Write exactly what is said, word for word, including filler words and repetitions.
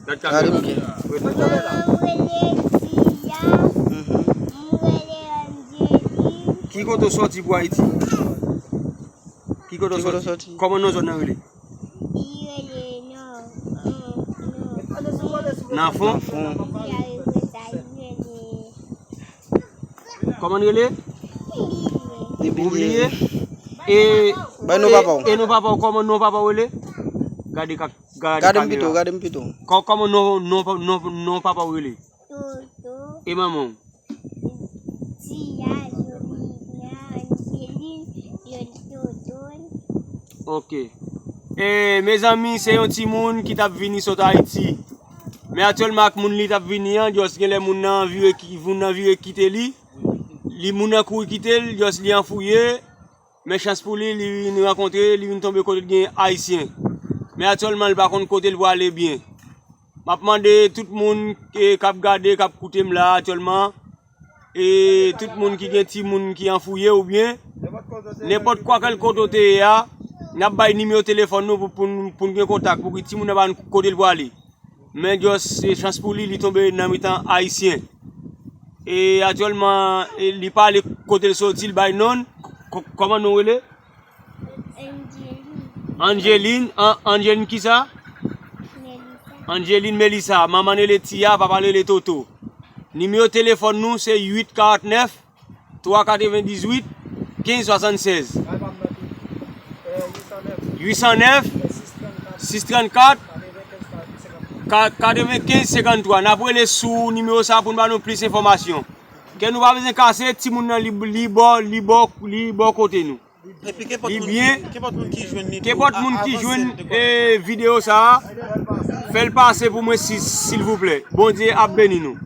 Gade kamera. Mwen rele Tia. Mhm. Mwen rele Angeline. Ki kote w sòti pou Ayiti? Ki kote w sòti? Kòman non zòn nan rele? Li rele non. Nan fon? Nan fon. Kòman l rele? Ou bliye? E, e non papa w. E non papa w, kòman non papa w rele? Gade ka, gade kamera. Gade m pito, gade m pito. Kò-, kòman non, non, non, non papa w rele? Toto. E manman w? Tia, Jovina, Angeline, Yon Toto. Ok. E, mezanmi, se yon timoun ki t ap vini sot Ayiti. Men aktyèlman ak moun li t ap vini an, just genlè moun nan vire ki-, moun nan vire kite li. Li, moun nan kouri kite l, just li anfouye. Men chans pou li, li vin rankontre, li vin tonbe kote l gen Ayisyen. Men aktyèlman, li pa konn kote l prale byen. M ap mande tout moun, e, k ap gade, k ap koute m la aktyèlman, e tout moun ki gen timoun ki anfouye oubyen nenpòt kwa kèl kote w te ye a, n ap bay nimewo telefòn nou pou, pou, n- pou n gen kontak, pou ki timoun nan pa konn kote l prale. Men just, e chans pou li, li tonbe nan mitan Ayisyen. E aktyèlman, e li pa ale kote l soti, l bay non l. Kò-, kòman non w rele? Angeline. Angeline, An- Angeline kisa? Melissa. Angeline Melissa. Manman l rele Tia, papa l rele Toto. Nimewo telefòn nou se uit karant nèf, twa katrevendizuit, kenz swasannsèz. Uit san nèf, sis trannkat, ka- katrevenkenz senkanntwa. N ap rele sou nimewo sa pou n ba nou plis enfòmasyon. Kè nou pa bezwen kase, timoun nan li, li bò, li bò, li bò kote nou. Epi kenpòt Li moun byen. Ki, kenpòt moun ki jwenn li tou, Kenpòt a- moun ki avanse jwenn l de kòmantè. E videyo sa a, fè l pase pou mwen si, silvouplè. Bondye ap beni nou.